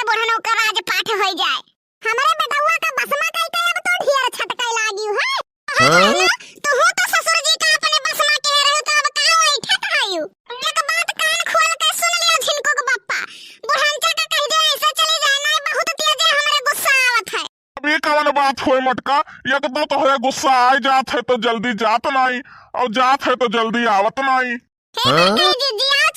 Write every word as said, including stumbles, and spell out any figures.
बुढ़नऊ का राजपाट होइ जाए। हमरे बेटउआ का बसमा कइ के अब तो ढेर छटकै लागिउ है। हाँ? तू तो ससुर जी का अपने बसमा के रहू तो अब का ऐठत हयू? एक बात कान खोल के सुन लियो झिनकू के बप्पा। बुढ़नचा का कहि दे ऐसे चली जाए, नाहीं बहुत तेज हमरे गुस्सा आवत है। अब ई कवन बात होइ मोटका? एक तो तोहरे गुस्सा आइ जात है तो जल्दी जात नाहीं, अउर जात है तो जल्दी आवत नाहीं। हे हाँ? काका जी, जिया